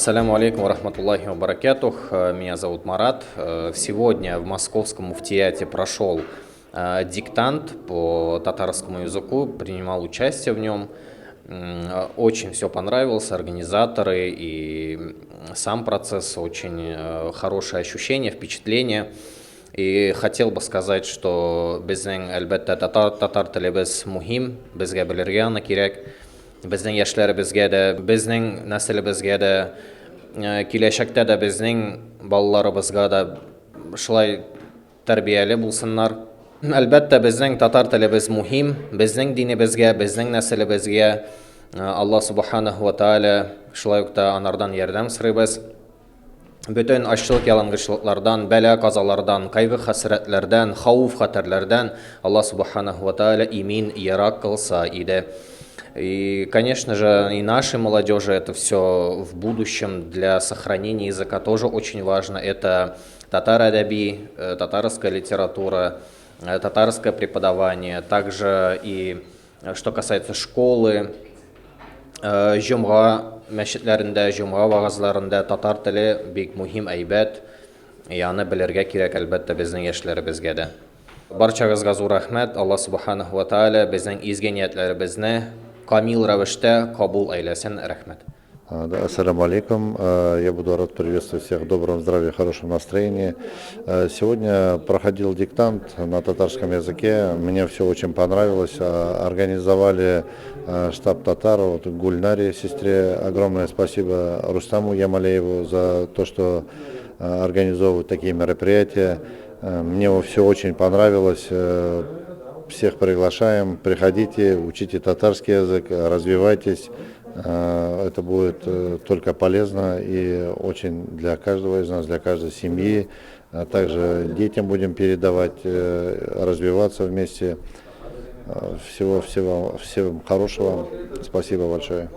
Ассаляму алейкум рахматуллахи ва баракатух. Меня зовут Марат. Сегодня в московском муфтияте прошел диктант по татарскому языку, принимал участие в нем. Очень все понравилось, организаторы и сам процесс, очень хорошее ощущение, впечатление. И хотел бы сказать, что безнең, әлбәттә, татар телебез мөһим, безгә белергә аны кирәк. Безнең яшьләребезгә дә, безнең нәселебезгә дә, киләчәктә дә безнең балаларыбызга да шулай тәрбияле булсыннар. Әлбәттә, безнең татар телебез мөһим, безнең динебезгә, безнең нәселебезгә. Алла субханаху ва тааля шулай ук та анардан ярдәм сорыйбыз. Бөтен ачлык-ялангачлыклардан, бәла-казалардан, кайгы-хәсрәтләрдән, хәвеф-хәтәрләрдән Алла субханаху ва тааля имин ерак кылса иде. И, конечно же, и нашей молодежи это все в будущем для сохранения языка тоже очень важно. Это татар әдәби, татарская литература, татарское преподавание, также и что касается школы, җомга мәчетләрендә, җомга вәгазьләрендә татар теле бик мөһим, әйбәт. И аны белергә кирәк, әлбәттә, безнең яшьләребезгә дә. Барчагызга зур рәхмәт. Алла субханаһу ва тааля безнең изге ниятләребезне камил рәвештә кабул әйләсен. Рәхмәт. Да, ассаляму алейкум. Я буду рад приветствовать всех в добром здравии, хорошем настроении. Сегодня проходил диктант на татарском языке. Мне все очень понравилось. Организовали штаб татар. Вот Гульнаре, сестре, огромное спасибо, Рустаму Ямалееву за то, что организовывают такие мероприятия. Мне все очень понравилось. Всех приглашаем. Приходите, учите татарский язык, развивайтесь. Это будет только полезно и очень для каждого из нас, для каждой семьи. А также детям будем передавать, развиваться вместе. Всего, всего, всем хорошего. Спасибо большое.